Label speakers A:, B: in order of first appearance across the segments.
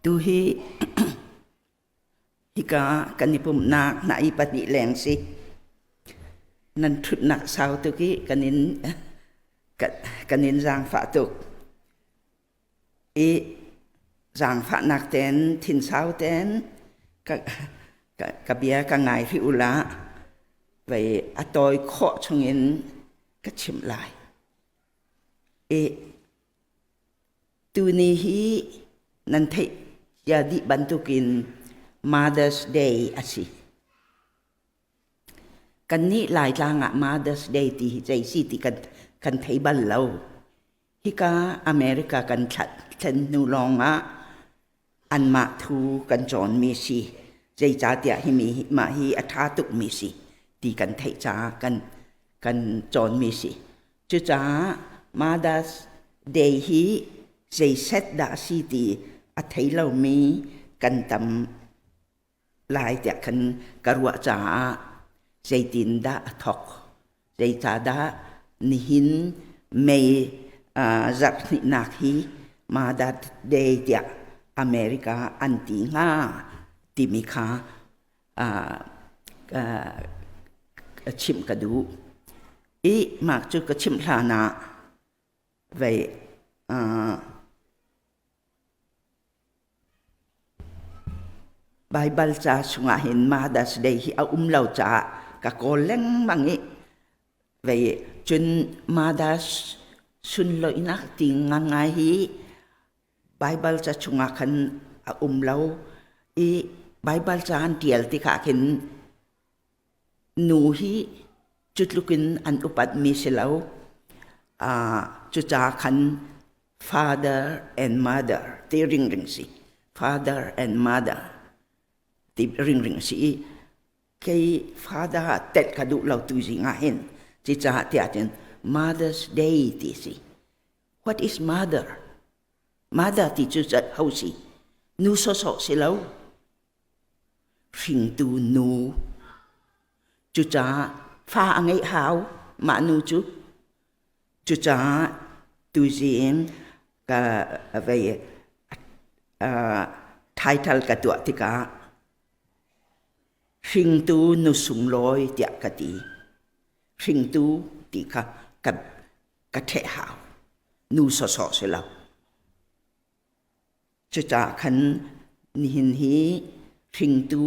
A: Tuhi hika kan i pumhnak hna i pahnih leng si. Nan ṭhutnak sau tuk i kan in kan in zaangfah tuk. I zaangfahnak ten thinsau ten ka ka bia ka ngai rih u la. Vei a tawi khawh chungin ka chimh lai. I Tuni hi nan theih cia dih bantukin Mother's Day a si. Kannih Laitlang ah Mother's Day ti hi zei si ti kan, kan thei bal lo. Hika America kan thlen hnu lawngah anmah thu kan cawnmi si. Zeicahtiah himi mah hi a ṭha tukmi si ti kan theih caah kan, kan cawnmi si. Cucaah Mother's Day hi zeiset dah a si ti a thei lomi kan tam lai tiah khan ka ruah caah zeitindah a thawk, zeicahdah nihin May zarhhnihnak hi Mother's Day tiah America an ti hnga timi kha chimh ka duh. I mah cu ka chimh hlan ah vei Baibal ca chungah hin Mother's Day hi a um lo caah ka kawl lengmang i vei cun Mother's sunlawihnak ti ngangai hi Baibal ca chungah khan a um lo i Baibal ca an ṭial tikah khin nu hi cu tluk in an upatmi si lo. Cucaah khan father and mother ti ringring si. Father and mother ti ringring si i kei father ah telh ka duh lo tu zing ah hin cucaah tiah cun Mother's Day ti si. What is mother? Mother ti cu ho si? Nu sawsawh si lo. Hringtu nu. Cucaah fa a ngeih hau mah nu cu. Cucaah tuzing ka vei title ka tuah tikah hringtu nu sunglawi tiah ka ti. Hringtu ti kha ka ka ṭheh hau. Nu sawsawh si lo. Cucaah khan nihin hi hringtu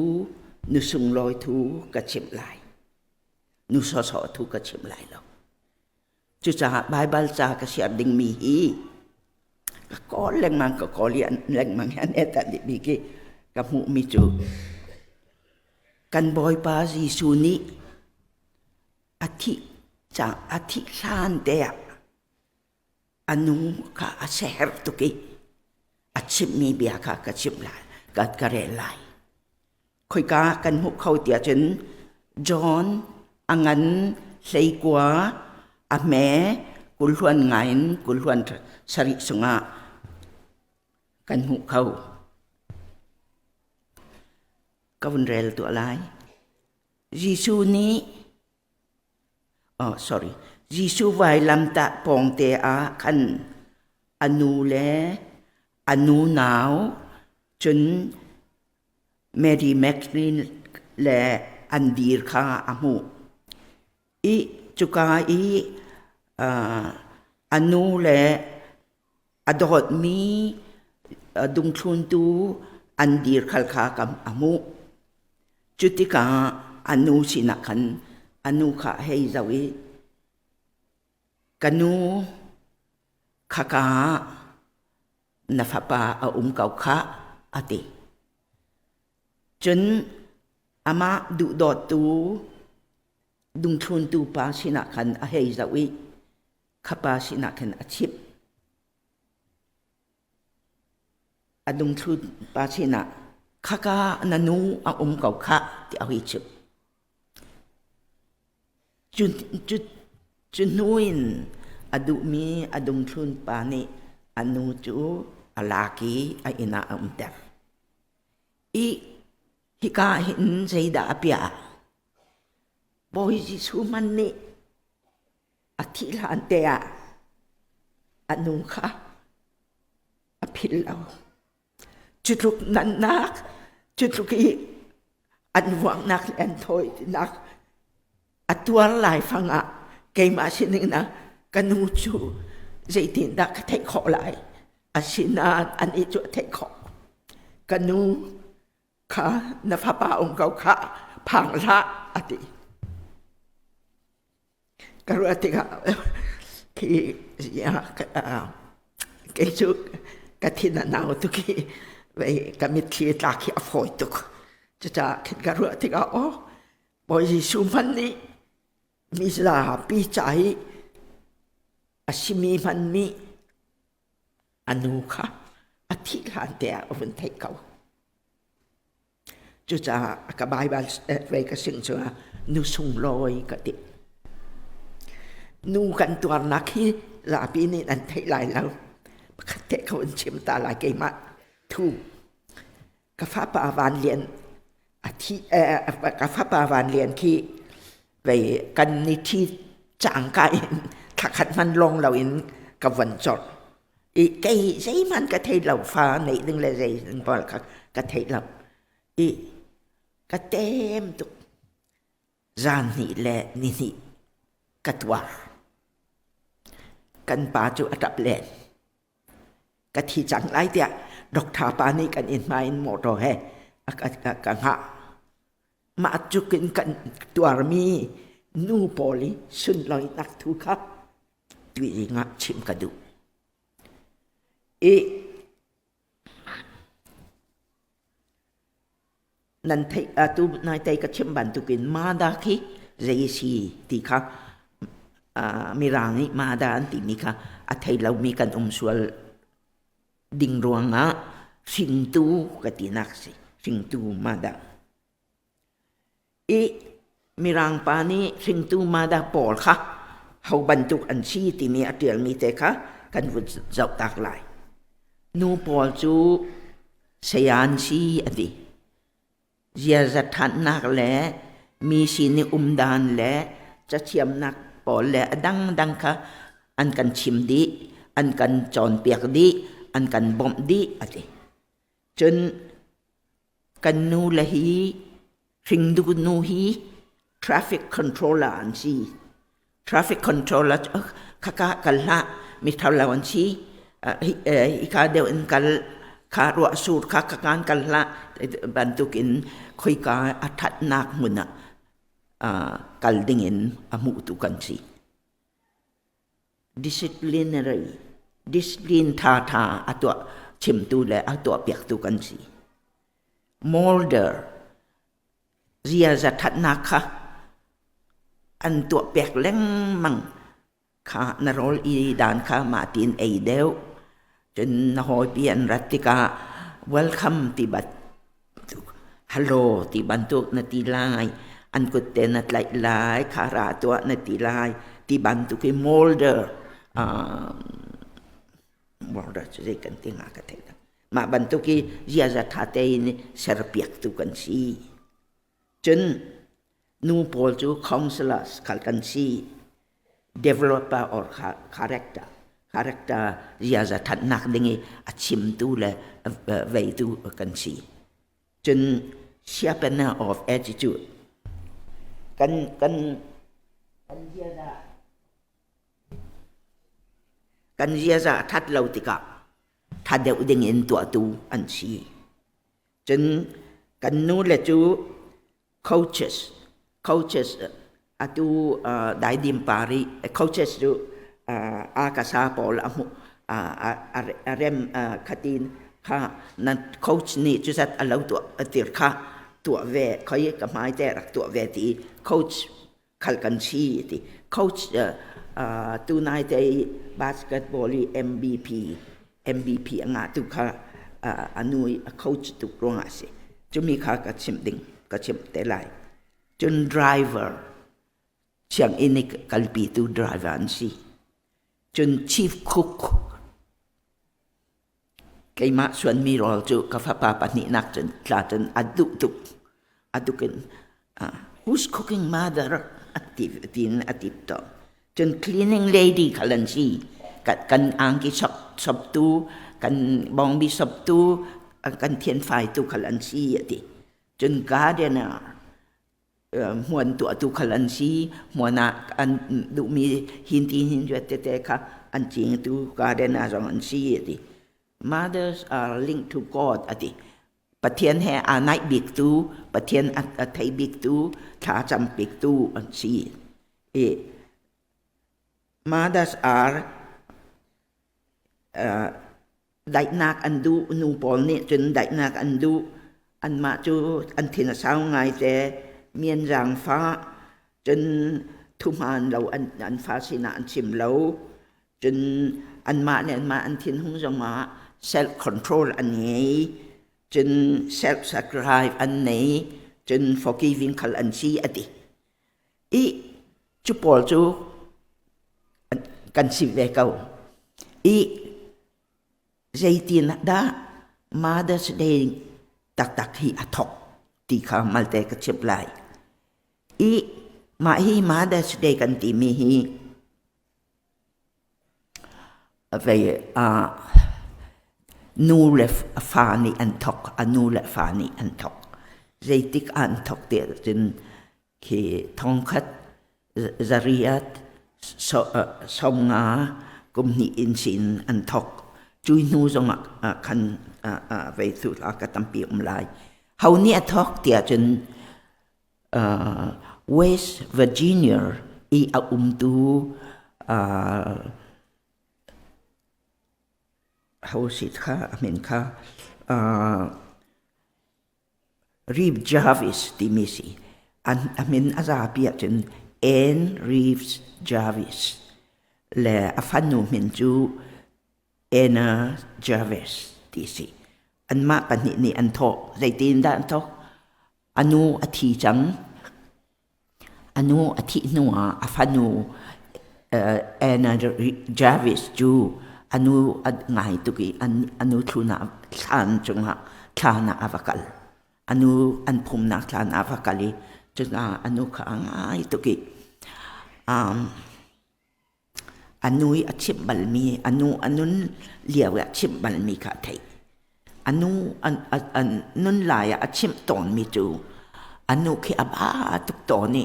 A: nu sunglawi thu ka chimh lai. Nu sawsawh thu ka chim lai lo. Cucaah Baibal ca ka siar dingmi hi ka kawl lengmang ka kawl i lengmang hi an et ah bik i ka hmuhmi cu kan Bawipa Jesuh nih a thih cang a thih hlan te ah a nu kha a siaherh tuk i a chimhmi bia kha ka chimh lai ka ka rel lai khoika kan hmuh kho tiah cun John a ngan hleikua a hme kulhluan ngai in kulhluan sarih sungah kan hmuh kho ka vun rel tuah lai Jesuh nih oh sorry Jesuh vailamtah pawngte ah khan a nu le a nu nau cun Mary Magdalene le an dir kha a hmuh. I cuka i a nu le a dawtmi dungthluntu an dir khal kha a hmuh. Cu tikah a nu sinah khan a nu kha a hei zoh i, Ka nu, khaka ah na fapa a um ko khah, a ti. Cun amah duhdawttu dungthluntu pa sinah khan a hei zoh i kha pa sinah khan a chimh. A dungthlu pa sinah khaka na nu a um ko khah tiah a hei chimh. Cu, cu, cu hnu in a duhmi a dungthlun pa nih a nu cu a lak i a inn ah a umter. I hika hin zeidah a piah? Bawi Jesuh hmanh nih a thih hlan te ah a nu kha a philh lo. Cu tluk nannak, cu tluk i an vuaknak le an thawinak a tuar laifang ah keimah sining na ka nu cu zeitindah ka theih khawh lai? Asinain anih cu a theih khawh. Ka nu kha na fapa um ko khah, phang hlah a ti. Ka ruah tikah khi kei cu ka thin a nau tuk i vei ka mitthli tlak hi a fawi tuk. Cucaah khin ka ruah tikah aw Bawi Jesuh hmanh nih mi zapi ca i a simi hmanh nih a nu kha a thih hlan te ah a vun theih ko. Cucaah ka Baibal vei ka sing cungah nu sunglawi ka ti. Nu kan tuarnak hi zapi nih nan theih lai lo. Pakhat te ko in chim ta lai keimah thu. Ka fapa Van Lian a thi ka fapa Van Lian khi vei kan ni thi cangka in thlakhat hman long lo in ka von cawrh. I kei zeihmanh ka thei lo fa neih ding le zei ding pawl kha ka thei lo. I ka tem tuk. Zan hnih le ni hnih ka tuar. Kan pa cu a ṭap len. Ka thi cang lai tiah doctor pa nih kan inn hmai in motor he a ka hngah. Mah cuk in kan tuarmi nu pawl i sunlawinak thu kha tuiring ah chim ka duh. I nan theih atu nai tei ka chim bantukin mada khi zei si ti kha mirang nih mada an timi kha a thei lomi kan um sual ding ruangah hringtu ka tinak si hringtu mada I Mirang pa nih hringtu mada pawl kha ho bantuk an si timi a ṭialmi te kha kan vun zoh tak lai. Nu pawl cu saya an si a ti. Ziaza ṭhatnak le mi sin i umdan le cathiamnak pawl le a dangdang kha an kan chim dih, an kan cawnpiak dih, an kan bawmh dih a ti. Cun Kan nu le hi hringdu nu hi traffic controller an si. Traffic controller cu khaka kal hlah mi thar lo an si. Hika deuh in kal kha ruah sur kha khakan kal hlah bantuk in khoika a thatnak hmun ah kal ding in a hmuhtu kan si. Disciplinary discipline ṭhaṭha a tuah chimtu le a tuahpiaktu kan si. Molder ziaza ṭhatnak kha an tuahpiak lengmang kha na rawl i dan kha mah tiin ei deuh. Cun na hawipi an rat tikah welcome ti bat Hello ti bantuk na ti lai, an kut te na tlaih lai, kha ra tuah na ti lai ti bantuk i molder molder cu zei kan ti hnga ka thei lo. Mah bantuk i ziaza ṭha tein serpiaktu kan si. Cun nu pawl cu counselors khal kan si. Developer or character character ziaza thatnak ding i a chimtu le veitu kan si. Cun sharpener of attitude kan kan kan ziaza kan ziaza that lo tikah tha deuh ding in tuahtu an si. Cun kan nu le cu coaches coaches atu daidim pari coaches cu a kasa pawl a hmuh a rem khatin kha na coach nih cuzat a lo tuah tir kha tuah ve khoi ka hmai te rak tuah ve ti coach khal kan si ti coach tunai te basketball i MVP MVP a ngah tu kha anu i a coach tuk ruangah si cumi kha ka chimh ding ka chimh te lai cun driver sianginn i kalpi tu driver an si cun chief cook Keimah suanmi rawl cu ka fapa pahnihnak cun tla cun a duh tuk. A duk in who's cooking mother a ti tiin a tip tawn. Cun cleaning lady khal an si. Kan angki sop soptu, kan bawngbi soptu, Kan thianfaitu khal an si a ti. Cun gardener hmuan tuahtu khal an si. Hmuan ah an duhmi hin ti hin zuat tete kha an cingtu gardener zong an si a ti. Mothers are linked to God a ti. Pathian he aa naih biktu, Pathian a thei biktu, thlacam biktu an si. I mothers are daihnak an duh, nu pawl nih cun daihnak an duh. Anmah cu an thin a sau ngaite, mian zaangfah, cun thuhmaan lo an fa sinah an chim lo. Cun anmah le anmah an thinhung zongah self control an ngei, cun self sacrifice an nei, cun forgiving khal an si a ti. I cu pawl cu kan si ve ko. I zeitin dah Mother's Day taktak hi a thok ti kha malte ka chimh lai. I mah hi Mother's Day kan timi hi Vei ah nu le fa nih an thawk, a nu le fa nih an thawk. Zeitik ah an thawk ti ahcun khi thongkhat zariat sawmnga kum hnih in sin an thawk. Cui hnu zongah khan vei tu ka tampi um lai. Ho nih a thawk ti ahcun West Virginia i a umtu ho si kha a min kha Reeve Jarvis timi si. A min a zapi ahcun Ann Reeves Jarvis le a fanu min cu Anna Jarvis ti si. Anmah pahnih nih an thawh. Zeitin dah an thawk? A nu a thi cang. A nu a thih hnuah a fanu Anna Jarvis cu a nu a ngai tuk i a nu thlun ah thlan cungah thlan ah a va kal. A nu an phumnak thlan ah a va kal i cucaah a nu kha a ngai tuk i A nu i a chimh balmi, a nu a nun lio i a chimh balmi kha a theih. A nu a nun lai ah a chimh tawnmi cu a nu khi a ba tuk tawn i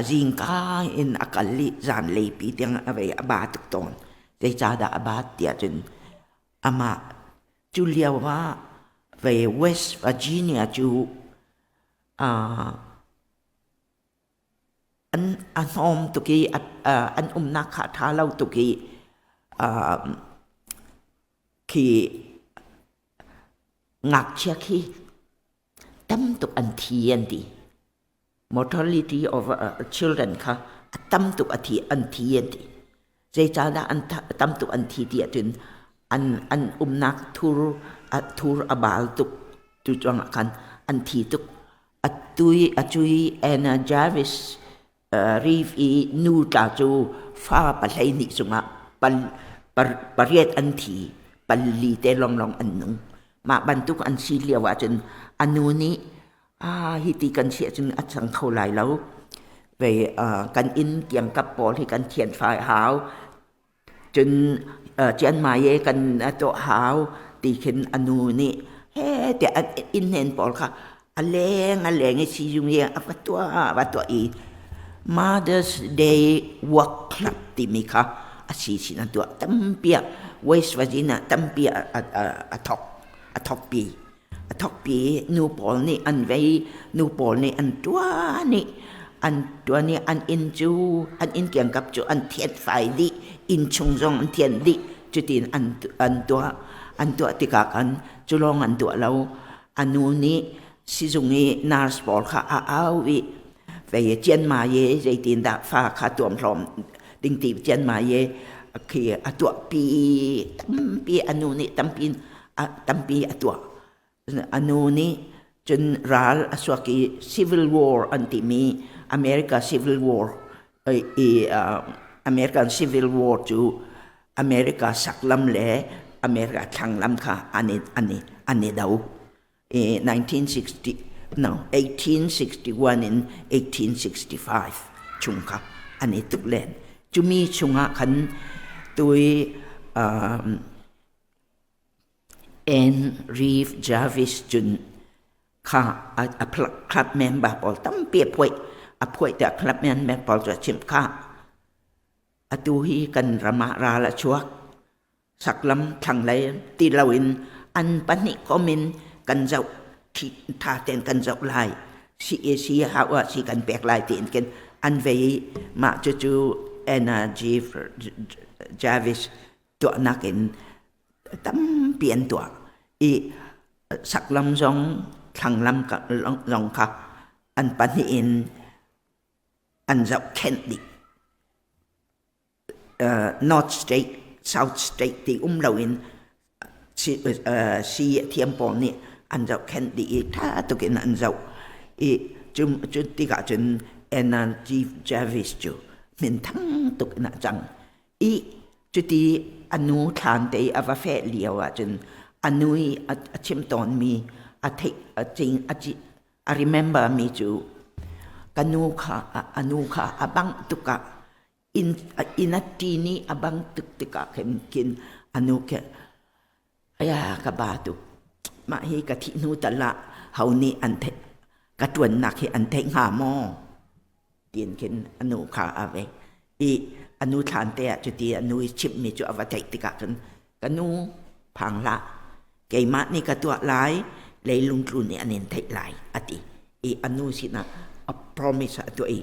A: zingka in a kal i zanlei pi tiang a vei a ba tuk tawn. Zeicahdah a bat tiah cun amah cu lio ah vei West Virginia cu An a hnawm tuk i an umnak kha a ṭha lo tuk i khi ngakchia khi tam tuk an thi an ti. Mortality of children kha a tam tuk a thi an thi an ti. Zeicahdah an tam tuk an thi ti ahcun an an umnak thur a thur a bal tuk tu ruangah khan an thi tuk. Atu i a cu i Anna Jarvis Reeve i nu tla cu fa 12 cungah pariat an thi, pali te lawnglawng an nung. Mah bantuk an si lio ahcun a nu nih hiti kan si ahcun a cang kho lai lo. Vei kan inn kiangkap pawl hi kan thianfai hau. Cun Chiangmai i kan tuah hau ti khin a nu nih he tiah inn hnen pawl kha a leng a leng i siizung i a va tuah a va tuah i Mother's Day Work Club timi kha a si sin an tuah tampi ah West Virginia tampi ah a thawk a thawkpi. A thawkpi nu pawl nih an vei, nu pawl nih an ṭuan i an ṭuan i an inn cu an inn kiangkap cu an thianfai dih, inn chung zong an thianh dih. Cutin an an tuah. An tuah tikah khan cu lawng an tuah lo. A nu nih sizung i nurse pawl kha a au i vei cianmai i zeitindah fa kha tuamhlawm ding ti cianmai i khi a tuahpi tampi a nu nih tampi tampi a tuah. A nu nih cun ral a suak i Civil War an timi America Civil War i American Civil War cu America saklam le America thlanglam kha an i, an i, an i do. I 1960, no, 1861 in 1865 chung kha an i tuk len. Cumi chungah khan tui um, Ann Reeve Jarvis cun kha a club member pawl tampi a phuaih. A phuaih tiah club member pawl cu a chimh kha atu hi kan ram ah ral a chuak. Saklam thlanglei ti loin an pahnih kom in kan zoh tha tein kan zoh lai. CAC hau ah si kan pek lai tiin khin an vei i mah cucu Anna G. Jarvis tuahnak in tampi an tuah i saklam zong thlanglam zong kha an pahnih in an zohkhenh dih. North State, South State ti um loin sii a thiam pawl nih an zohkhenh dih i ṭha tuk in an zoh i cu tikah cun Anna G. Jarvis cu minthang tuk in a cang. I cuti a nu thlan te i a va feh lio ahcun a nu i a chim tawnmi a theih a cing a a remember mi cu ka nu kha a nu kha a bangh tuk ah inn inn a ṭin i a bang tuk tikah khin khin a nu khi aya ka ba tuk mah hi ka thih hnu tal ah ho nih an theih ka ṭuannak hi an theih hnga maw tiin khin a nu kha a ve i a nu thlan te ah cuti a nu i chimhmi cu a va theih tikah cun ka nu phang hlah keimah nih ka tuah lai leilung tlu nih an in theih lai a ti i a nu sinah a promise a tuah i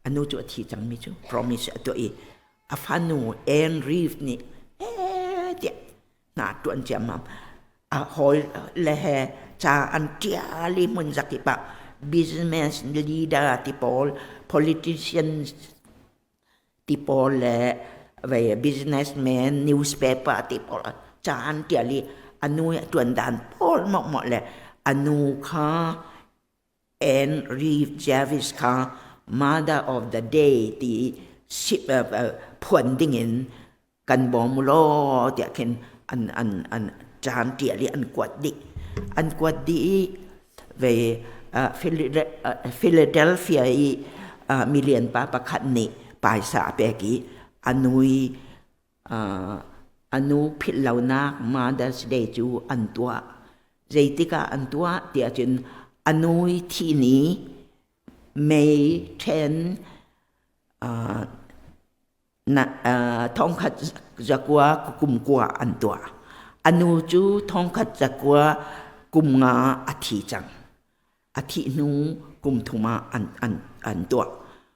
A: a nu cu a thi cangmi cu promise a tuah i a fanu Anne Reeve nih eh tiah hna tuan ciammam a hawi le he ca an ṭial i hmun zakip ah business leader ti pawl politicians ti pawl le vei businessman newspaper ti pawl ca an ṭial i a nu i a ṭuan dan pawl mawhmawh le a nu kha Anne Reeve Jarvis kha Mother of the Day ti phuan dingin kan bawm u law tiah khin an an an caan ṭial i an kuat dih. An kuat dih i ve Philadelphia i milian pa pakhat nih paisa a pek i a nu i a nu philh lonak Mother's Day cu an tuah. Zeitik ah an tuah tiah cun a nu i thih ni May 10 thongkhat zakua kum kua an tuah. A nu cu thongkhat zakua kum nga a thi cang. A thih hnu kum thum ah an, an, an tuah.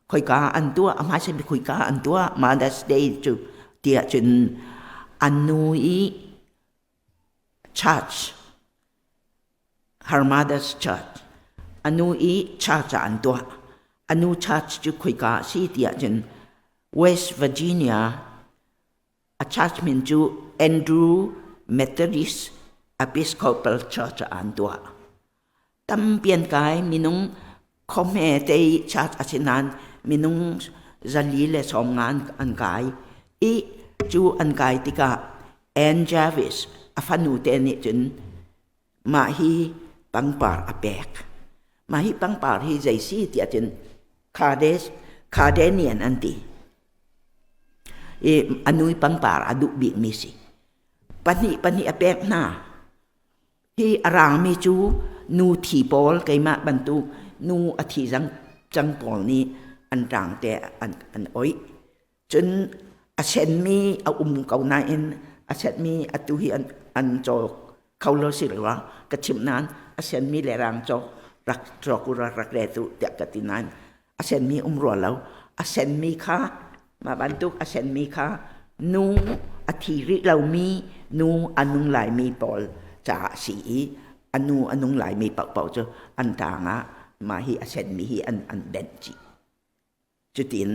A: Khoika an tuah, a hmaisa bik khoika an tuah, Mother's Day cu tiah cun an nu i church Her mother's church. A nu i church ah an tuah. A nu church cu khoika a si tiah cun West Virginia a church min cu Andrew Methodist Episcopal Church ah an tuah. Tampi an kai minung khuahme te i church a si nain minung 450 an kai i cu an kai tikah Ann Jarvis a fanu te nih cun mah hi pangpar a pek. Mah hi pangpar hi zei si tiah cun Kades Khadenian an ti. I a nu i pangpar a duh bikmi si. Pahnih pahnih a pek hna. Hi a rangmi cu nu thi pawl keimah bantuk nu a thi cang pawl nih an rang te an, an oih. Cun a senmi a um ko nain a senmi atu hi an, an caw kho lo si rua ka chimh nain a senmi le rang caw rak cawk u rak rak re tu tiah ka ti nain a senmi um rua lo a senmi kha mah bantuk a senmi kha nu a thi rih lomi nu a nung laimi pawl caah a si i a nu a nung laimi paohpaoh cu an ṭang ah mah hi a senmi hi an an benh chih cutin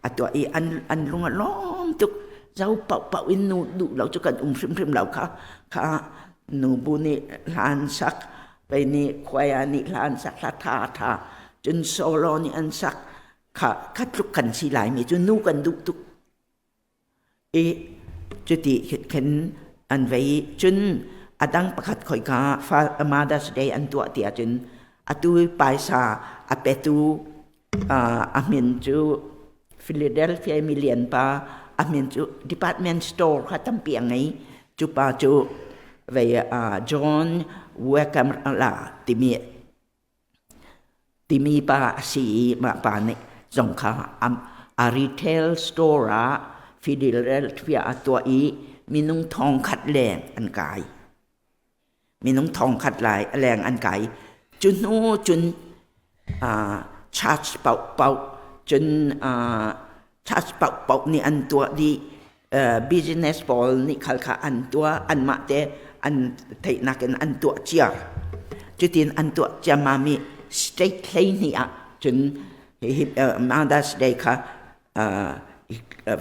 A: a tuah i an an lung a lawm tuk zo paohpaoh in nu duh lo cu kan um hrimhrim lo kha kha nu bu nih hlan sak pei nih khuai nih hla an sak hla tha tha cun solo nih an sak kha kha tluk kan si lai mi cu nu kan duh tuk i cuti khin an vei cun a dang pakhat khoika Mother's Day an tuah ti ahcun atu paisa a petu a min cu Philadelphia milian pa a min cu department store kha tampi a ngei cu pa cu. Ve John Wekamla timi timi pa a si i mah pa nih zong kha a retail store ah Philadelphia a tuah i minung thongkhat leng an kai. Minung thongkhat lai leng an kai. Cu hnu cun church paohpaoh cun church paohpaoh nih an tuah dih. Business pawl nih khal kha an tuah anmah te an theihnak in an tuah cia. Cutin an tuah ciammam i state 12 ah cun hi Mother's Day kha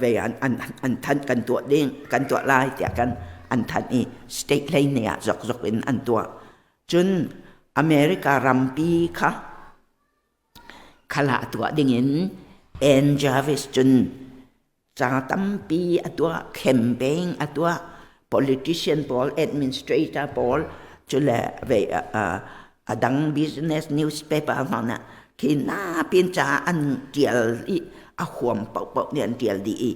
A: ve an an thanh kan tuah ding kan tuah lai tiah kan an thanh i state 12 ah zokzok in an tuah. Cun America rampi kha khala tuah dingin Ann Jarvis cun ca tampi a tuah, campaign a tuah, politician pawl, administrator pawl cu le ve a dang business newspaper hna khi na pin ca an tial i a huam paohpaoh nih an tial dih i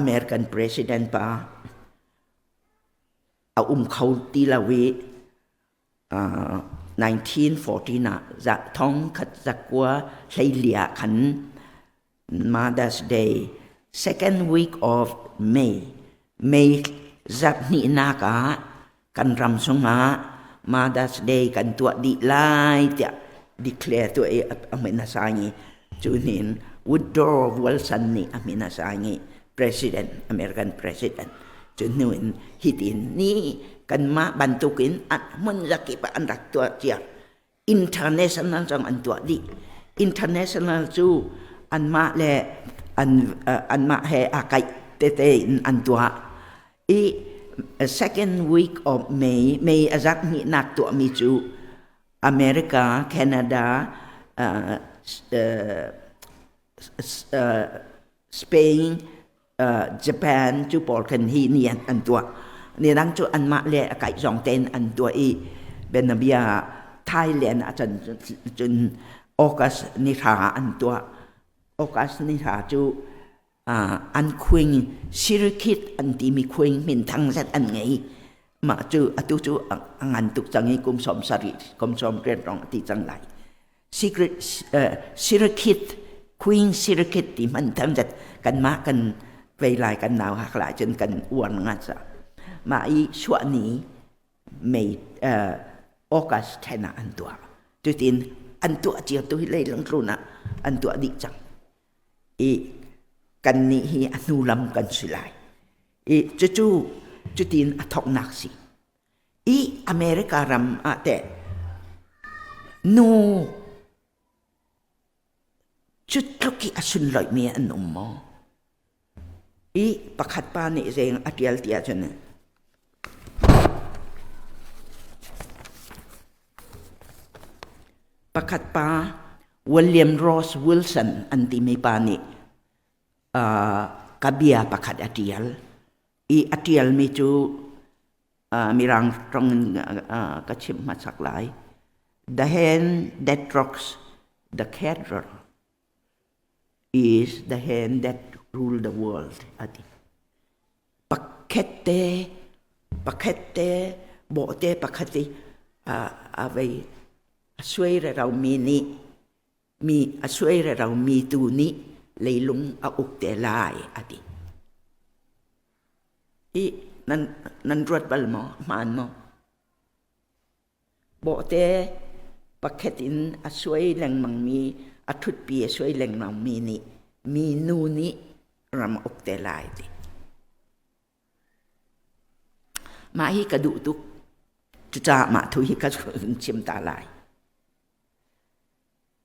A: American president pa a um kho ti lo i 1914 ah thong khat zakua hleili ah khan Mother's Day second week of May May zarhhnihnak ah kan ram chungah Mother's Day kan tuah dih lai tiah declare tuah i a min a sang i cu nin Woodrow Wilson nih a min a sang i president American president cu hnu in hitin ni kanmah bantukin hmun zakip ah an rak tuah cia. International zong an tuah dih. International cu anmah le anmah he aa kaih tete in an tuah. I second week of May, May a zat hnihnak tuahmi cu America, Canada, Spain, Japan cu pawl khan hi ni an tuah. Ni dang cu anmah le a kaih zong tein an tuah i bianabia Thailand ah cun cun August ni hra an tuah. August ni hra cu an khuing Sirikit an timi khuing minthang zet an ngei. Mah cu atu cu a ngan tuk cang i kum 70 kum 80 rong a ti cang lai. Secret Sirikit Queen Sirikit ti hman tham zat kanmah kan vei lai kan nau hak lai cun kan uar nga ca mah i suah ni May August 10 ah an tuah cutin an tuah cio tu hi leilung tlun ah an tuah dih cang i kan nih hi a hnu lam kan si lai i cucu cutin a thoknak si I America ram ah teh nu cu tluk i a sunloihmi an um maw? I pakhat pa nih zeing a ṭial ti ahcun pakhat pa William Ross Wilson an timi pa nih ka bia pakhat a ṭial. I a ṭialmi cu Mirang ṭong in ka chimh hmasak lai. The hand that rocks the cradle is the hand that rule the world a ti. Pakhat te, pakhat te, bawhte pakhat i a vei a suai rero mi nih mi a suai rero mi tu nih leilung a uk te lai a ti. I nan nan ruat bal maw? Hmaan maw? Bawhte pakhat in a suai lengmangmi, a ṭhutpi a suai lengmangmi nih mi nu nih ram a uk te lai ti. Mah hi ka duh tuk. Cucaah mah thu hi ka chim ta lai.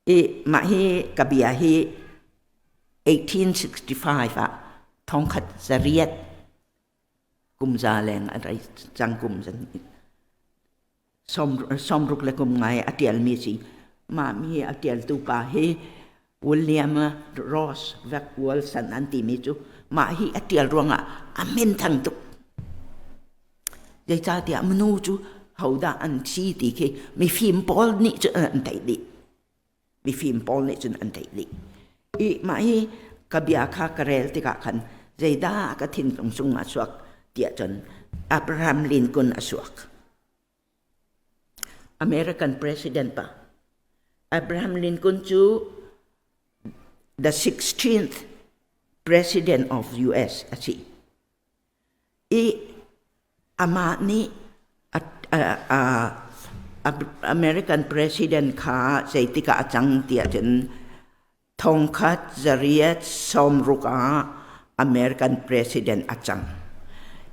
A: I mah hi ka bia hi 1865 ah thongkhat zariat kum za leng a rei cang kum zan sawmruk le kum ngai a ṭialmi si. Mah mi a ṭialtu pa hi William Ross Wilson an timi cu mah hi a ṭial ruangah a minthang tuk. Zeicahtiah minu cu hodah an si ti khi mifim pawl nih cun an theih dih. Mifim pawl nih cun an theih dih. I mah hi ka bia kha ka rel tikah khan zeidah ka thinlung chungah chuak tiah cun Abraham Lincoln a suak. American President pa. Abraham Lincoln cu the 16th President of US a si. I amah nih American President kha zeitik ah a cang ti ahcun thongkhat zariat sawmruk ah American President a cang.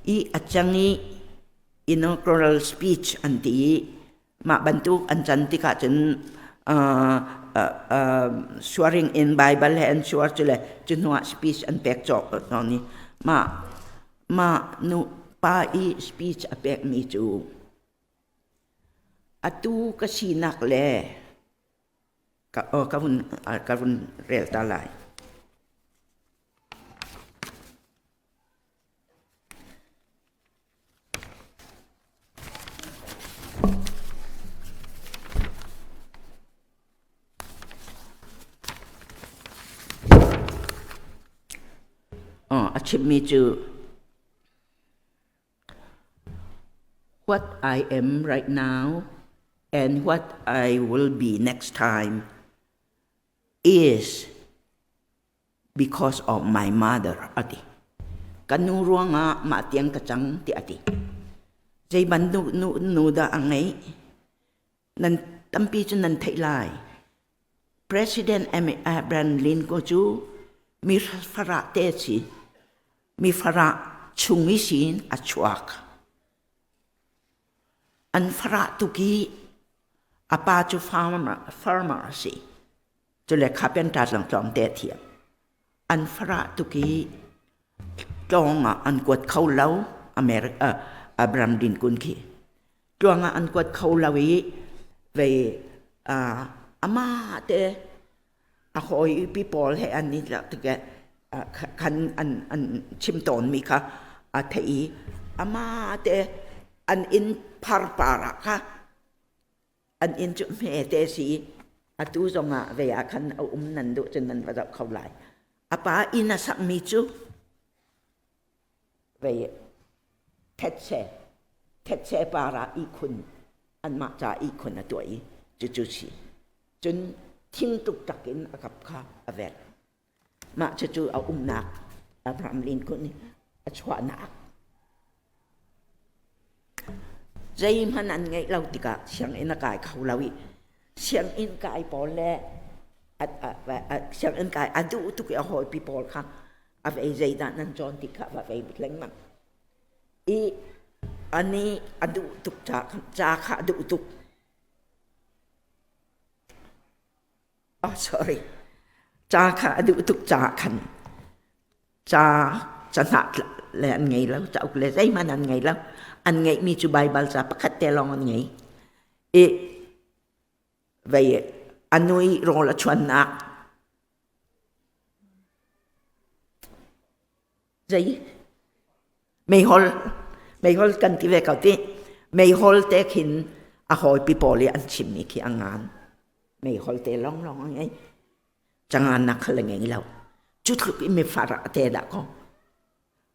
A: I a cang i inaugural speech an ti i mah bantuk an can tikah cun swearing in Bible he an suar cu le cu hnuah speech an pek cawk tawn i mah mah nu pa i speech a pekmi cu atu ka sinak le ka, oh, ka vun ka vun rel ta lai. A chimmi cu What I am right now and what I will be next time is because of my mother a ti. Ka nu ruangah mah tiang ka cang ti a ti. Zei bantuk nu, nu dah a ngeih? Nan tampi cu nan theih lai. President Abraham Lincoln cu mi farah te si. Mi farah chung i sin a chuak. An farah tuk i a pa cu farmer, farmer a si. Cule carpenter zong tlawmte a thiam. An farah tuk i tlawng ah an kuat kho lo America Abraham Lincoln khi. Tluang ah an kuat kho lo i vei uh, amah te a hawi pi pawl he an i tikah khan an an chim tawnmi kha a theih i amah te an inn pharpar ah kha An inn cu hmete si i atu zongah vei ah khan a um nan duh cun nan va zoh kho lai. A pa inn a sakmi cu vei thetse thetse par ah ihkhun anmah ca ihkhun a tuah i cucu si. Cun thing tuktak in a kap kha a velh. Mah cucu a umnak Abraham Lincoln nih a chuahnak. Zeihmanh an ngeih lo tikah sianginn a kai kho lo i sianginn kai pawl le sianginn kai a duh tuk i a hawipi pawl kha a vei zeidah nan cawn ti kha va vei lengmang. I ani a duh tuk ca ca kha a duh tuk. Oh, sorry. Ca kha a duh tuk caah khan ca cahnah le an ngei lo, cauk le zeihmanh an ngei lo. An ngeihmi cu Baibal ca pakhat te lawng an ngei. I vei a nu i rawl a chuannak Zei? Meihol meihol kan ti ve ko ti. Meihol te khin a hawipi pawl i an chimmi khi a ngan. Meihol te lawnglawng a ngei. Cangan kha le ngei lo. Cu tluk i mifar a te dah ko.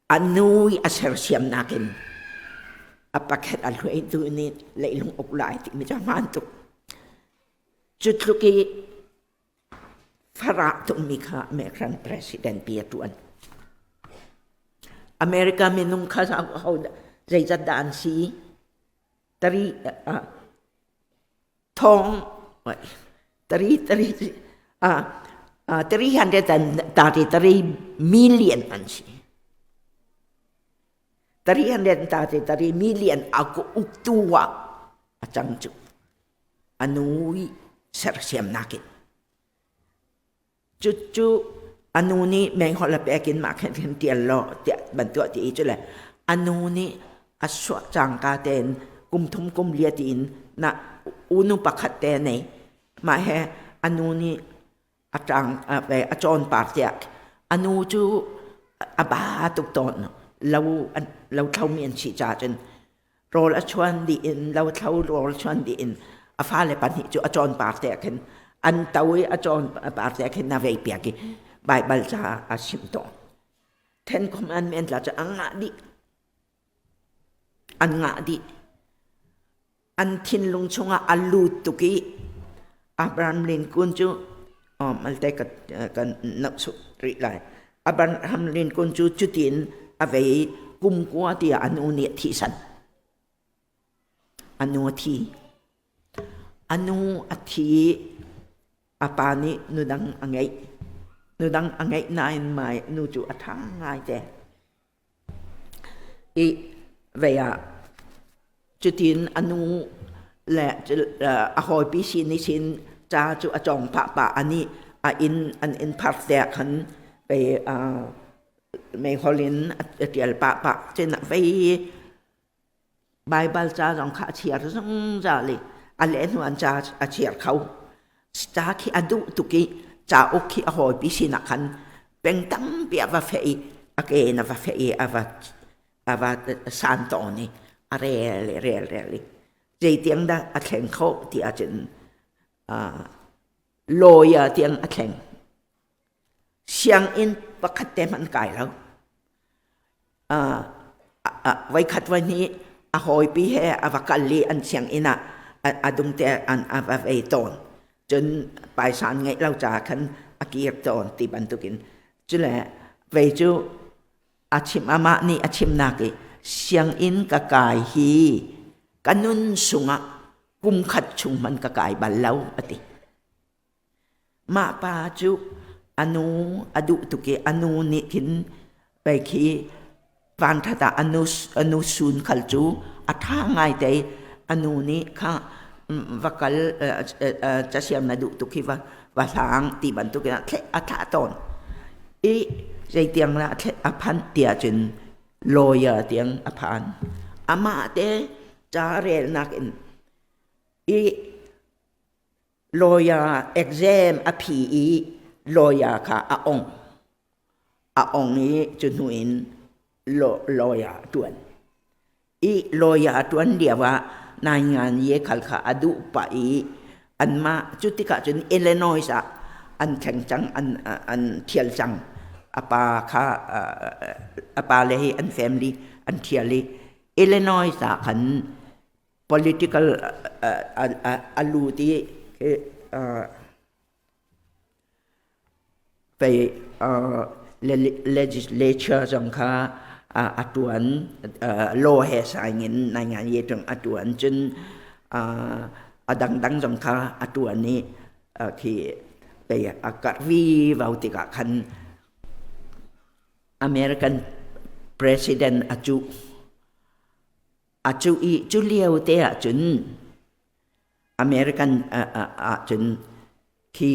A: A nu i a sersiamnak in a pakhat a hluaitu nih leilung uk lai timi cu a hmaan tuk. Cu tluk i Farah tungmi kha American president pi a ṭuan. America minung kha ho zeizat dah an si? Tari thong tari tari 333 million an si. 333 million a uktu ah a cang cu. A nu i sersiamnak in. Cucu a nu nih meihol a pek in mah khin khin tial law tiah bantuah ti i cu le a nu nih a suah cangka tein kum thum kum lia tiin na unu pakhat te nei mah he a nu nih a ṭang a cawn par tiah a nu cu a ba tuk tawn lo lo thlomi an si caah cun rawl a chuan dih in lo thlo rawl chuan dih in a fale pahnih cu a cawn par te khin an to i a cawn par te khin na vei piak i Baibal ca a chimh tawn. Ten Commandment la cu a ngah dih. An ngah dih. An thinlung chungah a lut tuk i Abraham Lincoln cu malte kan nohsuk rih lai. Abraham Lincoln cu cutin a vei i kum kua tiah a nu nih a thihsan. A nu a thi. A nu a thi i a pa nih nu dang a ngeih. Nu dang a ngeih nain mai nu cu a ṭha ngaite. I vei ah cutin a nu le a hawipi sin i sin ca cu a cawng pah pah. Anih a inn an inn phar te ah khan pei meihol in a ṭial pah pah. Cun vei Baibal ca zong kha a chiar zungzal i a leh hnu an ca a chiar kho. Ca khi a duh tuk i cauk khi a hawipi sinah khan peng tampi a va feh i a ke in a va feh i a va san tawn i a rel i rel rel i zeitiang dah a thleng khawh ti ahcun lawyer tiang a thleng. Sianginn pakhat te hmanh kai lo. Voikhat voihnih a hawipi he a va kal i an sianginn ah a dungte an a va vei tawn. Cun paisa an ngeih lo caah khan a kir tawn ti bantukin. Cule vei cu a chim amah nih a chimnak i sianginn ka kai hi ka nun sungah kum khat chung hmanh ka kai bal lo a ti. Mah pa cu a nu a duh tuk i a nu nih khin pei khi vanṭhat ah a nu sun khal cu a ṭha ngaite i a nu nih kha va kal casiam na duh tuk hi va hlang ti bantukin a thlah tawn. I zeitiang dah a phanh tiah cun lawyer tiang a phan. Amah te ca relnak in i Lawyer exam a phi i lawyer kha a ong. A ong i cu hnu in lawyer a ṭuan. I lawyer a ṭuan lio ah naingan ye khal kha a duh pah i anmah cu tikah cun Illinois ah an thleng cang, an ṭhial cang. A pa kha a pa le hi an family an ṭhial i Illinois ah khan political a lut i pei legislature zong kha a tuan law he saing in naingan ye tung a tuan cun a dangdang zong kha a tuan i khi pei a karh vi vau tikah khan American president a cuh. A cu i cu lio te ahcun American ahcun khi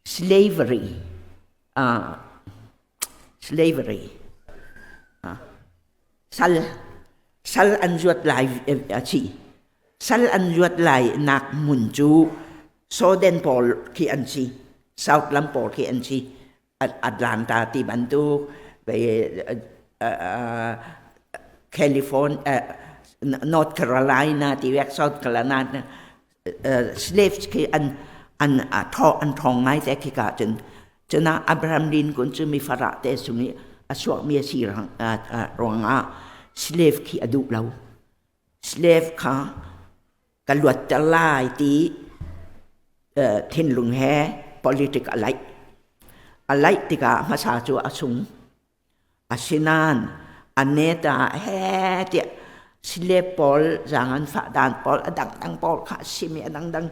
A: slavery slavery sal sal an zuat lai a si. Sal an zuat lai nak hmun cu Southern pawl khi an si. South lam pawl khi an si. Atlanta ti bantuk California North Carolina ti vek South Carolina slaves khi an an an thong ngai te khi ka cun cuna Abraham Lincoln cu mi farah te sung i a suak mi a si ruangah slave khi a duh lo slave kha ka luatter lai ti thinlung he politic a laih. A laih tikah hmasa cu a sung. Asinain a neta he tiah slave pawl zaang an fah dan pawl a dangdang pawl kha a simi a dangdang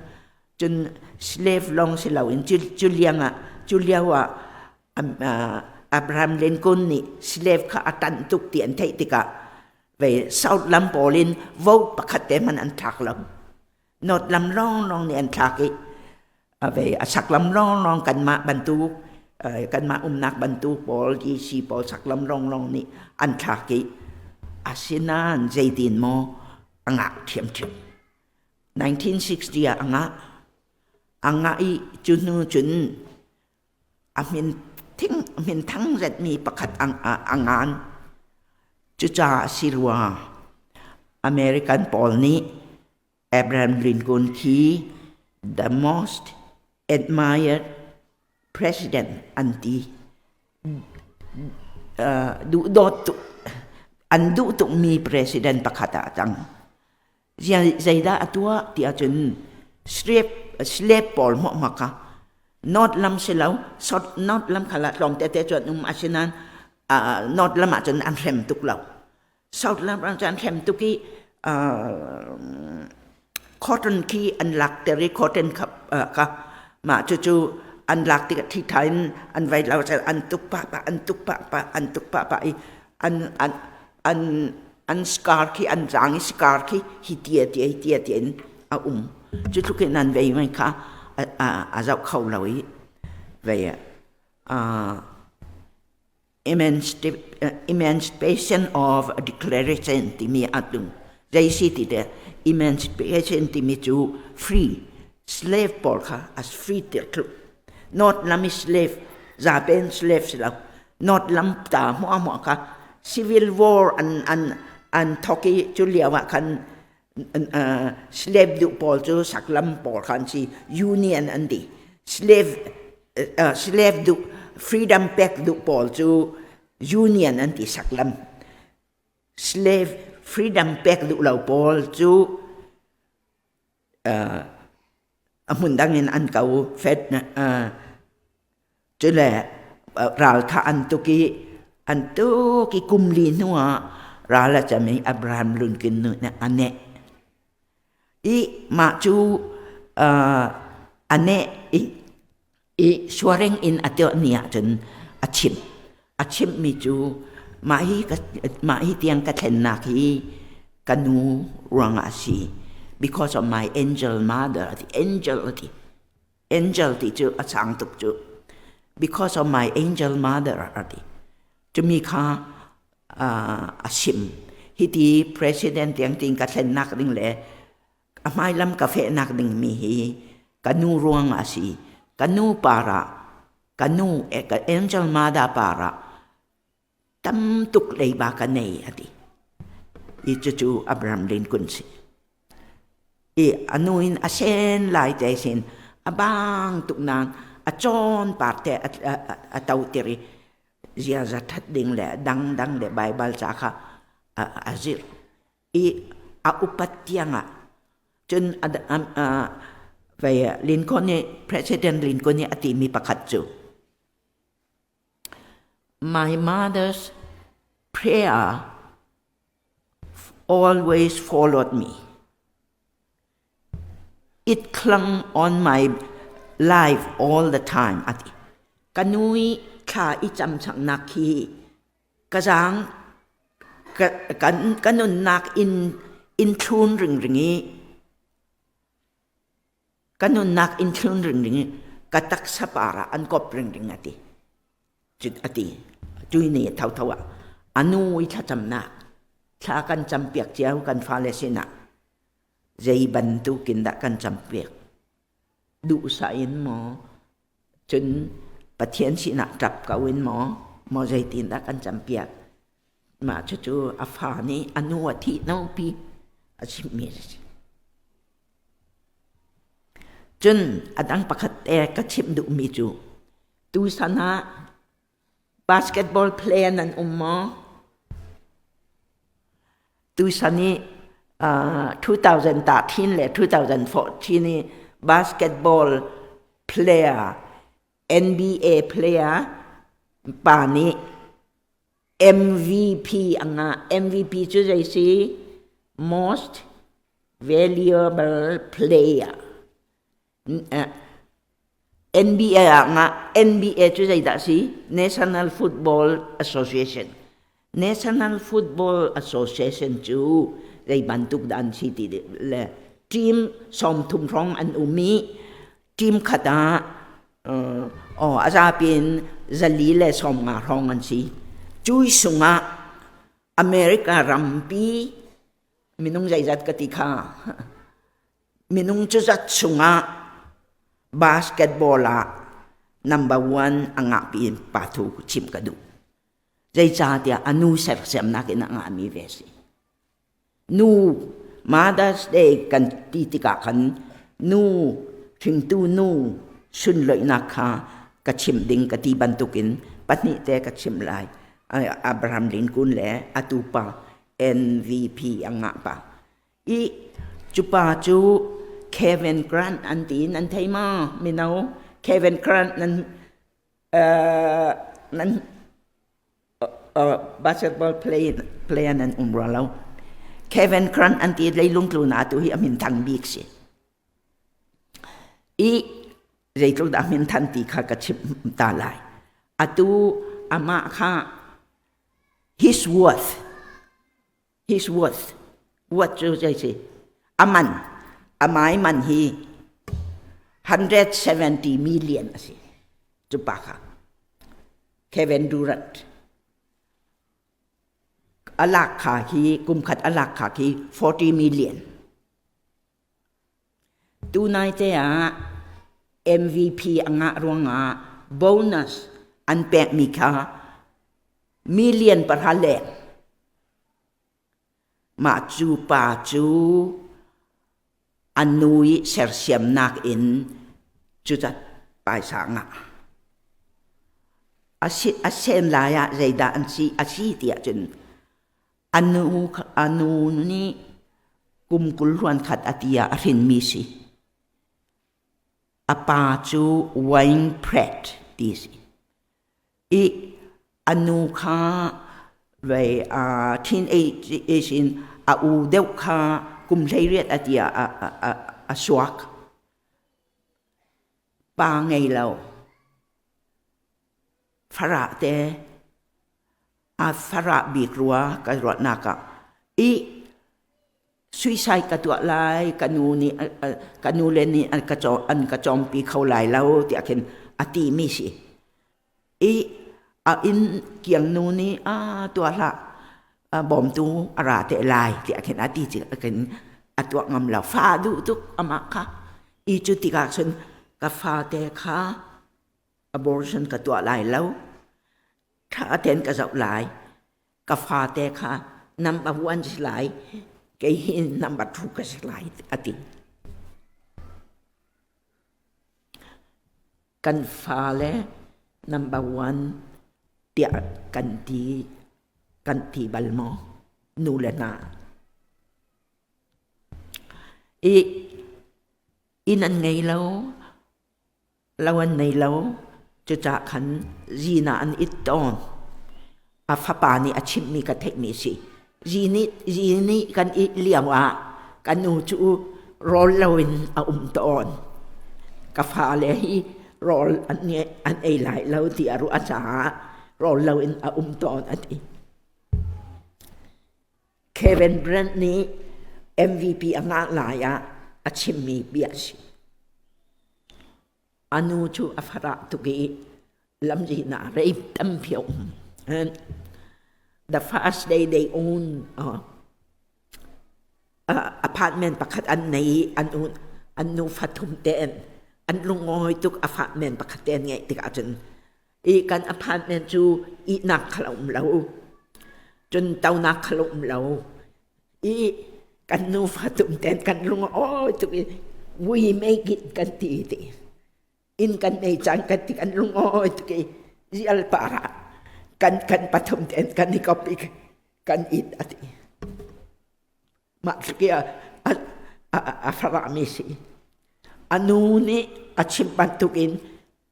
A: cun slave lawng si loin cu liang ah cu lio ah Abraham Lincoln nih slave kha a ṭanh tuk ti an theih tikah ve South lam pawl in vote pakhat te hmanh an thlak lo. North lam lawnglawng nih an thlak i ve a sak lam lawnglawng kanmah bantuk kanmah umnak bantuk pawl DC pawl sak lam lawnglawng nih an thlak i asinain zeitin maw a ngah ṭhiamṭhiam. 1960 ah a ngah. A ngah i cu hnu cun A minthang zetmi pakhat a ngan. Cucaah a si rua. American pawl nih Abraham Lincoln khi the most admired president an ti. Duhdawt tuk. An duh tukmi president pakhat ah a cang. Zeidah a tuah ti ahcun slave, slave pawl hmuahhmuah kha North lam si lo, South North lam khal ah tlawm tete cu an um asinain North lam ahcun an hrem tuk lo. South lam ah cun an hrem tuk i cotton khi an lakter i cotton kha kha mah cucu an lak tikah ṭhiṭha in an vai lo an tuk pah pah an tuk pah pah an tuk pah pah i an an an an scar khi an zaang i scar khi hi tia tia hi tia tia in a um cu tluk in an vei mai kha a zoh kho lo i vei Emancipation of Declaration timi a tung. Zei si ti te Emancipation timi cu free slave pawl kha as free tir tluk. North lam i slave zapen slave si lo. North lam ta hmuahhmuah kha civil war an an an thok i cu lio ah khan slave duh pawl cu saklam pawl kha an si union an ti slave slave duh freedom pek duh pawl cu union an ti saklam slave freedom pek duh lo pawl cu a hmun dang in an ko fed cule ral kha an tuk i an tuk i kum li hnu ah ral a cam i Abraham Lincoln nih a neh i mah cu a neh i i swearing in a tuah ni ahcun a chimh a chimhmi cu mah hi mah hi tiang ka thlennak hi ka nu ruangah a si because of my angel mother ati angel ati angel ti cu a sang tuk cu because of my angel mother ati cumi kha a sim hiti president tiang tin ka thlennak ding le a hmailam ka fehnak ding mi hi ka nu ruang a si ka nu para ka nu e ka angel mother para tam tuk leiba ka nei a ti. I cucu Abraham Lincoln si. I anu in a sen lai te sin a bang tuk nain a cawn par te a to tir i ziaza that ding le dangdang le Baibal ca kha a zirh. I a upat tiangah cun Lincoln nih President Lincoln nih a timi pakhat cu My mother's prayer always followed me. It clung on my life all the time ati. Ka nu i thla i cam changnak hi ka zaang ka nunnak in in thlun ringring i Ka nunnak in thlun ringring i ka taksa par ah an kop ringring a ti. Cut a ti. Tui ni thotho ah a nu i thlacamnak thla kan campiak cio kan fale sinah zei bantukin dah kan campiak duhsah in maw cun Pathian sinah ṭap ko in maw maw zeitin dah kan campiak mah cucu a fa nih a nu a thih nopi a chimmi a si. Cun a dang pakhat te ka chimh duhmi cu tusan ah basketball player nan um maw? Tusan i 2013 le 2014 i basketball player NBA player pa nih MVP a ngah. MVP cu zei si? Most Valuable Player. NBA ah ngah. NBA cu zeidah si? National Football Association. National Football Association cu zei bantuk dah an si ti le team 30 hrawng an um i team khat ah a zapi in 450 hrawng an si. Cui sungah America rampi minung zeizat ka ti kha minung cu zat chungah basketball ah number one a ngahpi in pa thu chim ka duh. Zeicahtiah a nu sersiamnak in a ngahmi ve si. Nu Mother's Day kan ti tikah khan nu hringtu nu sunloihnak kha ka chim ding ka ti bantukin pahnih te ka chim lai. Abraham Lincoln le atu pa MVP a ngah pa. I cu pa cu Kevin Grant an ti nan thei ma mino Kevin Grant nan nan basketball play player nan um rua lo. Kevin Grant an ti leilung tlu na tu hi a min thang bik si. I zeitluk dah min than ti kha ka chim ta lai. Atu amah kha his worth his worth worth cu zei si aman amai man hi 170 million a si cu pa kha Kevin Durant a lak kha hi kum khat a lak kha khi 40 million Tunai te ah MVP a ngah ruangah bonus an pekmi kha million pahra leng. Mah cu pa cu an nu i sersiamnak in cucat paisa ngah. A sen lai ah zeidah an si a si tiah cun A nu nih kum 20 hluan khat a ti ah a hrinmi si. A pa cu Wayne Pratt ti si. I a nu kha vei teenage in a u deuh kha kum 18 a ti ah a suak. Pa ngei lo. Farah te a farah bik rua ka ruahnak ah i suicide ka tuah lai ka nu nih ka nu le nih an ka an ka cawmpi kho lai lo tiah khin a ti mi si i a inn kiang nu nih a tuah hlah bawmtu a ra te lai tiah khin a ti khin a tuah ngam lo fa duh tuk amah kha i cu tikah cun ka fate kha abortion ka tuah lai lo ṭha tein ka zoh lai ka fate kha number one si lai kei hi number two ka si lai a ti kan fale number one tiah kan ti kan ti bal maw nu le hna i inn an ngei lo Lo an nei lo. Cucaah khan zin ah an it tawn. A fapa nih a chimhmi ka theihmi a si. Zi nih kan it lio ah ka nu cu rawl loin a um tawn. Ka fale hi rawl an ei lai lo ti a ruah caah rawl loin a um tawn a ti. Kevin Durant nih MVP a ngah lai ah a chimmi bia a si. A nu cu a farah tuk i lamzin ah rei tampi a um. And the first day they own apartment pakhat an nei i an an nu fathum tein an lungawi tuk apartment pakhat te an ngeih tikah cun i kan apartment cu ihnak kha a um lo cun tonak kha a um lo i kan nufa tum ten kan lung a awi tuk i we make it kan ti ti inn kan nei cang kan ti kan lung awi tuk i zial par ah kan kan pathum ten kan i kop i kan it a ti mah tluk i a farahmi si a nu nih a chimh bantukin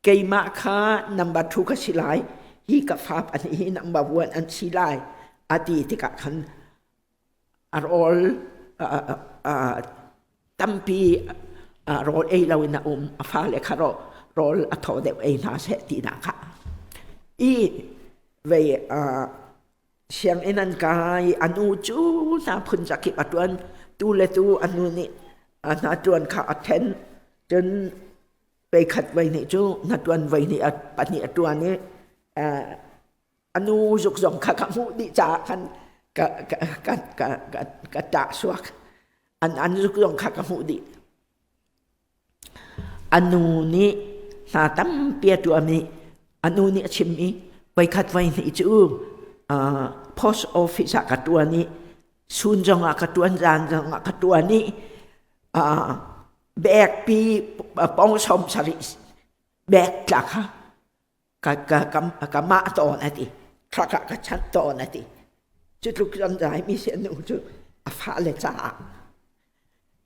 A: keimah kha number two ka si lai hi ka fa pahnih hi number one an si lai a ti tikah khan a rawl tampi rawl ei loin a um a fale kha rawl a thaw deuh ei hna seh tinak kha i vei Sianginn an kai, a nu cu hna phun zakip a ṭuan, tu le tu a nu nih hna ṭuan kha a ṭhen. Cun peikhat voi hnih cu hna ṭuan voi hnih pahnih a ṭuan i a nu zuk zong kha ka hmuh dih caah khan ka ka ka ka ka ka ṭah suak. An an zuk zong kha ka hmuh dih. A nu nih hna tampi a tuahmi a nu nih a chimmi voikhat voihnih cu post office ah ka ṭuan i sun zongah ka ṭuan zan zongah ka ṭuan i bag pi pong 70 bag tla kha ka mah tawn a ti. Truck ah ka chanh tawn a ti. Cu tluk zai mi si nu cu a fale caah.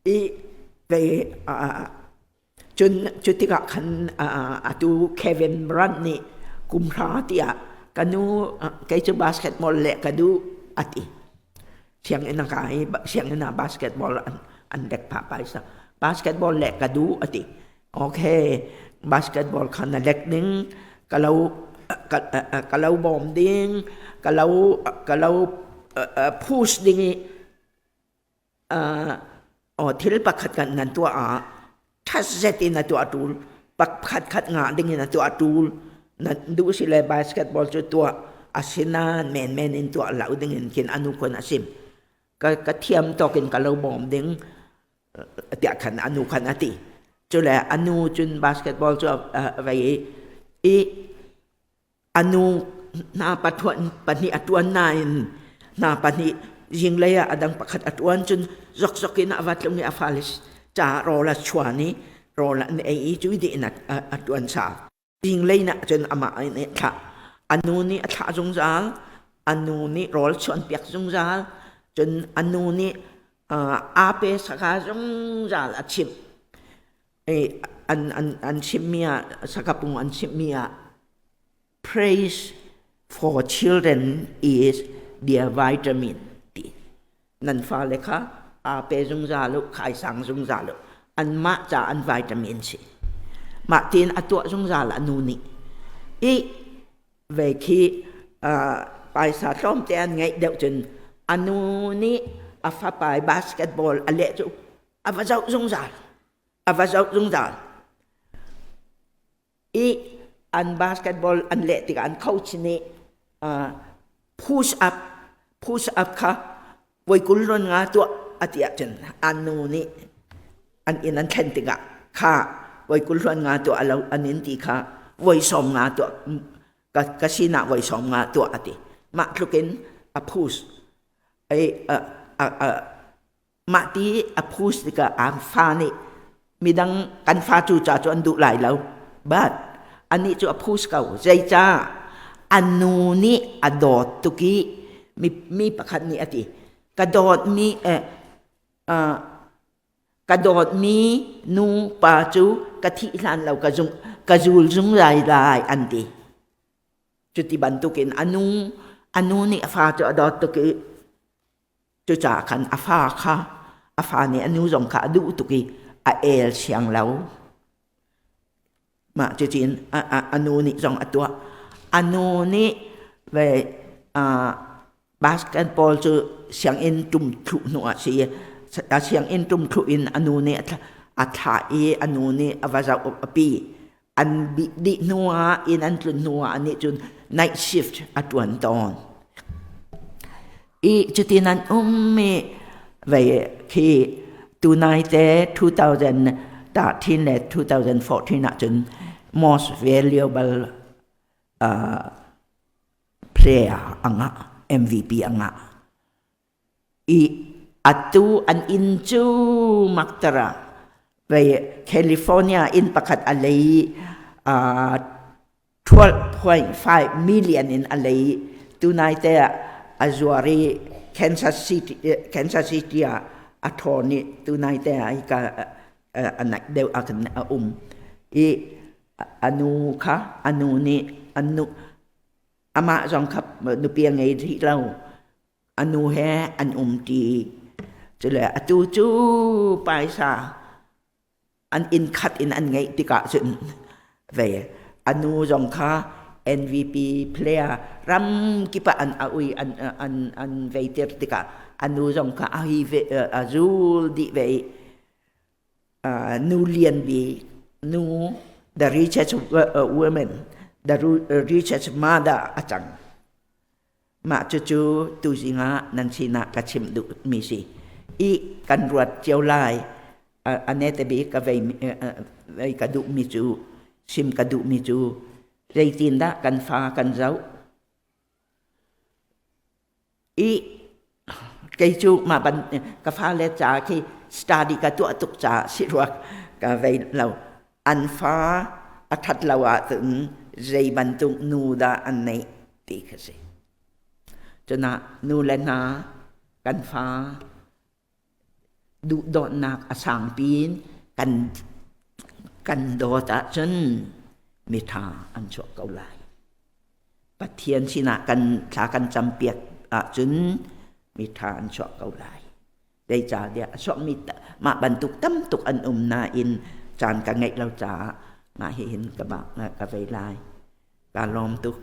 A: I ve cun cu tikah khan atu Kevin Brand nih kum hra tiah ka nu kei cu basketball le ka duh a ti. Sianginn a kai i sianginn ah basketball an lek phah paisa. Basketball le ka duh a ti. Okay, basketball kha na lek ding, ka lo ka lo bawm ding, ka lo ka lo push ding i thil pakhat kan nan tuah ah ṭhatzet in a tuah ṭul pakhat khat ngah ding in a tuah ṭul na duh si le basketball cu tuah asinain menmen in tuah lo ding in khin anu khun a sim ka ka thiam tawk in ka lo bawm ding tiah khan anu khan a ti cule anu cun basketball cu a vei i A nu hna pahnih a ṭuan nain hna pahnih zinglei ah a dang pakhat a ṭuan cun zokzok in a va tlung i a fale caah rawl a chuan i rawl an ei i cui dih in a ṭuan sau. Zinglei ah cun amah in a thlah. A nu nih a thlah zungzal, a nu nih rawl chuanpiak zungzal, cun a nu nih aa pe saka zungzal a chimh. An chimmi ah sakapung an chimmi ah praise for children is their vitamin ti nan fale kha aa pe zungzal u khaisang zungzal u anmah ca an vitamin si mah tiin a tuah zungzal a nu nih i ve khi paisa tlawmte an ngeih deuh cun a nu nih a fapa basketball a leh cu a va zoh zungzal a va zoh zungzal i an basketball an leh tikah an coach nih push up push up kha voi 20 ron nga tuah a ti ahcun an nu nih an inn an thlen tikah kha voi 20 ron nga tuah alo an in ti kha voi 50 nga tuah ka ka sinah voi 50 nga tuah a ti mah tlukin a push ai a a Mahti a push tikah an fa nih midang kan fa cu ca cu an duh lai lo. But anih cu a push ko. Zeicah? A nu nih a dawt tuk i mi, mi pakhat nih a ti. Ka dawtmi eh, uh, ka dawtmi nu pa cu ka thih hlan lo ka zung ka zul zungzal lai an ti. Cuti bantukin a nu a nu nih a fa cu a dawt tuk i Cucaah khan a fa kha a fa nih a nu zong kha a duh tuk i a el siang lo. Mah cutin a nu nih zong a tuah. A nu nih ve basketball cu sianginn tum thluh hnu ah si a sianginn tum thluh in a nu nih a thlah i a nu nih a va zoh a pi. An dih hnu ah inn an tlun hnu ah anih cun night shift a ṭuan tawn. I cutin an um i vei khi tunai te 2013 le 2014 ahcun most valuable player a ngah MVP a ngah. I atu an inn cu maktara vei California inn pakhat a lei 12.5 million in a lei tunai te ah a zuar i Kansas City Kansas City ah a ṭhawn i tunai te ah hika a naih deuh ah khan a um i a nu kha a nu nih an nu amah zong kha nupi a ngei rih lo a nu he an umṭi. Cule atu cu paisa an inn khat in an ngeih tikah cun ve a nu zong kha NVP player ram kip ah an a ui an an an veitir tikah a nu zong kha a hi ve a zul dih ve i nu lian bik nu the richest woman the richest mother a cang. Mah cucu tuzing ah nan sinah ka chim duhmi si. I kan ruat cio lai. A nete bik ka vei ka duhmi cu, sim ka duhmi cu, zeitindah kan fa kan zoh? I kei cu mah ban ka fale ca khi study ka tuah tuk caah si rua ka vei lo. An fa a ṭhat lo ahcun zei bantuk nu dah an neih ti kha si. Cunah nu le hna kan fa duhdawtnak a sangpi in kan kan dawt ahcun miṭha an chuak ko lai. Pathian sinah kan thla kan campiak ahcun miṭha an chuak ko lai. Zeicahtiah a chuakmi mah bantuk tam tuk an um nain caan ka ngeih lo caah mah hihin ka vei lai. Ka lawm tuk.